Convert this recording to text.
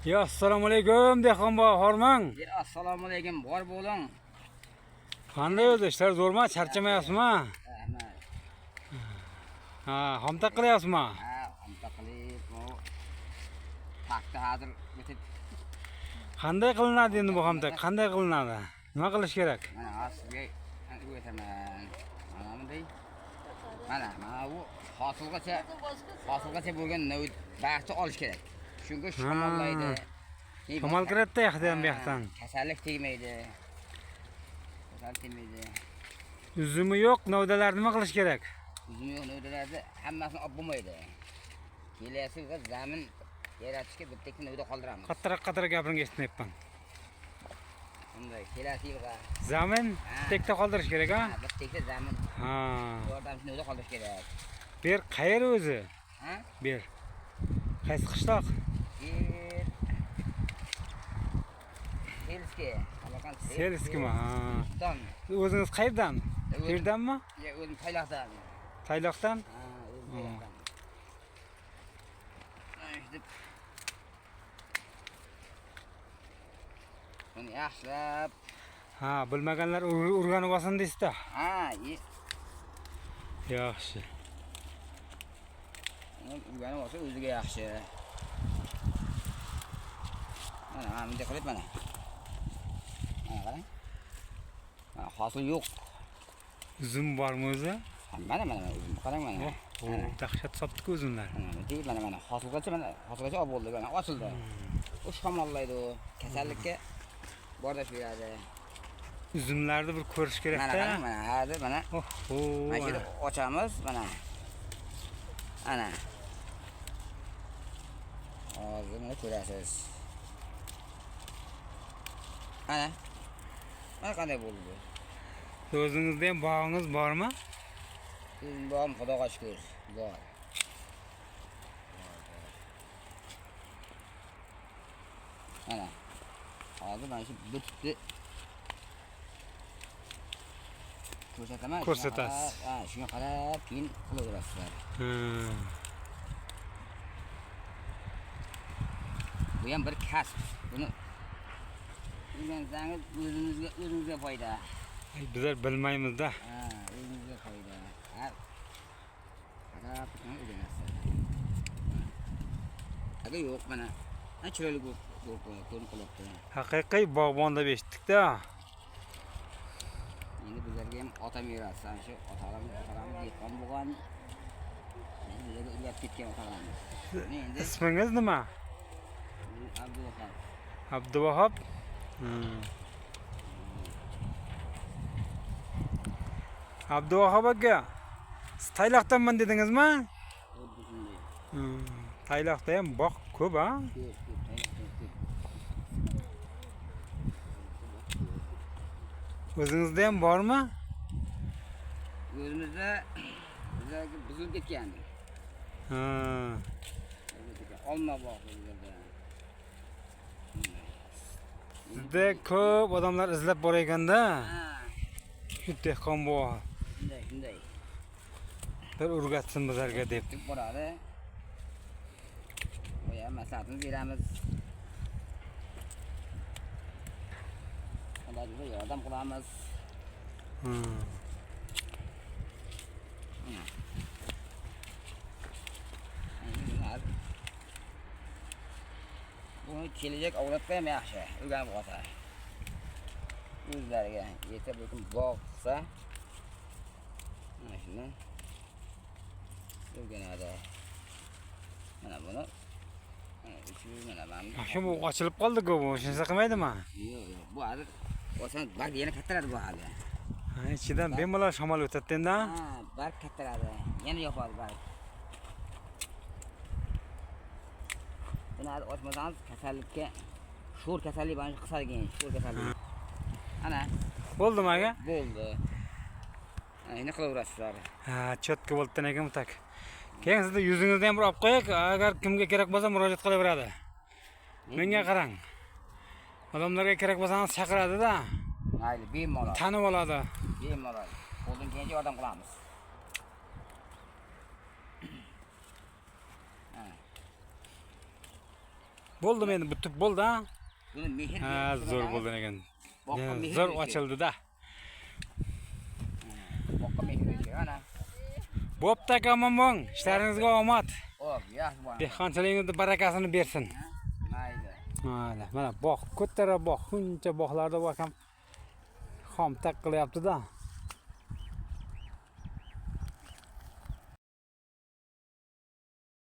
Ya assalomu alaykum dehqon boy, hormang. Assalomu alaykum, bor bo'ling. Qanday o'zi ishlar zo'rmi? Charchamayapsizmi? Rahmat. Ha, xomtak qilyapsizmi? Ha, xomta qilib, bu paxta hozir bitib. Qanday qilinadi endi bu xomtak? Qanday qilinadi? Nima qilish kerak? Mana hozir sizga o'taman. Mana bunday. Mana bu hosilgacha bo'lgan barcha olish kerak. Chunki shamollaydi. Keyin Shamol kiradida yoqdan bu yoqdan. Kasallik tegmaydi. Kasallik tegmaydi. Uzumi yo'q, novdalarni nima qilish kerak? Uzumi yo'q novdalarni hammasini olib bo'lmaydi. Kelasi yilga zamin yaratishga bitta ikkita novda qoldiramiz. Qattiqroq qattiqroq gapiring, eshitmayapman. Bunday kelasi yilga Zamin bitta qoldirish kerak, ha? Ha, bitta ikkita zamin Ha. yordamchi novda qoldirish kerak. Bu yer qayer o'zi? Ha? Bu yer. Qaysi qishloq? Yer Selskiy, Samarqand. Selskiymi? Ha. Don. O'zingiz qayerdan? Bu yerdanmi? Ya o'zim Tayloqdan. Tayloqdan? Ha, o'zim Tayloqdan. Mana shu deb buni yaxshilab, Ha, bilmaganlar o'rganib olsin deysizda. Ha, Yaxshi. Uni o'rganib olsa o'ziga yaxshi. Mana bunday qilib mana. Mana qarang. Mana hosil yo'q. Uzum bormi o'zi? Mana mana uzum qarang mana. Oh, dahshat sotdik uzumlar. Mana bunday mana mana hosilgacha mana hosilgacha olib bo'ldi, mana ochildi. U shamollaydi u, kasallikka bardosh beradi. Uzumlarni bir ko'rish Mana kerak-da. qarang, mana hozir mana. Oh, Mana shu yerda ochamiz, mana. Ana. Hozir mana ko'rasiz. Ana. Mana qanday bo'ldi bu? O'zingizda ham bog'ingiz bormi? O'zim bog'im, Xudoga shukr, bor. Mana. Hozir mana shu bitdi. Ko'rsataman. Ko'rsatasiz. Ha, shunga qarab keyin qilaverasizlar. Bu ham bir kasb. Buni o'rgansangiz o'zingizga foyda. Bizlar bilmaymiz-da. Ha, o'zingizga foyda. Ha. Qarab o'rganasiz. Aga yo'q mana. Ha, chiroyli ko'rinib qolyapti. Haqiqiy bog'bon deb eshitdik-da. Endi bizlarga ham ota merosi, ana shu otalarimiz dehqon bo'lgan. Endi bizlarga o'rgatib ketgan otalarimiz. Endi ismingiz nima? Abduvahob. Abduvahob. Abduvahob aka, siz Tayloqdanman dedingizmi? Xuddi shunday. Tayloqda ham bog' ko'p, ha? Ko'p, ko'p, Tayloqda ko'p. O'zingizda ham bormi? O'zimizda bizlarga buzilib ketgan. Ha. Olma bog'i bizlarda. Sizda ko'p odamlar izlab borayotganda, Ha, shu dehqon bog' shunday, shunday. bir o'rgatsin bizlarga deb. Deb boradi. Qo'ya maslahatini beramiz. Xudo yordam qilamiz. Buni kelajak avlodga ham yaxshi o'rganib qolsa. O'zlariga yetib lekin bog' qilsa mana shuni o'rganadi. Mana buni mana mana. Shu bu ochilib qoldi-ku, bu shuncha qilmaydimi? Yo'q, yo'q. Bu hozir olsan barg yana kattaradi bu hali. Ha, ichidan bemalol shamol o'tadi endi. Ha, barg kattaradi. Yana yopadi barg. Buni hali ochmasangiz kasallikka, sho'r kasallik mana shu qisadi keyin, sho'r kasallik. Ana. Bo'ldimi aka? Bo'ldi. Ana endi qilaverasizlar. Ha, chotka bo'ldi ekan bu tak. Keyin sizni yuzingizni ham bir olib qo'yak, agar kimga kerak bo'lsa murojaat qilaveradi. Menga qarang. Odamlarga kerak bo'lsangiz chaqiradi-da. Mayli, bemalol. Tanib oladi. Bemalol. Qo'ldan kelgancha yordam qilamiz. Bo'ldimi endi, bitib bo'ldi, ha? Buni mehr Ha, berib zo'r sulasangiz, bo'ldi lekin. Boqqa mehr Zo'r berish kerak. ochildi-da. Boqqa mehr berish kerak, mana. Bo'pti aka, omon bo'ling. Ishlaringizga omad. Xo'p, yaxshi bo'ladi. Dehqonchiligingizning barakasini bersin. Mayli. Mana, mana bog', kattara bog', shuncha bog'larda bu akam xomtak qilyapti-da.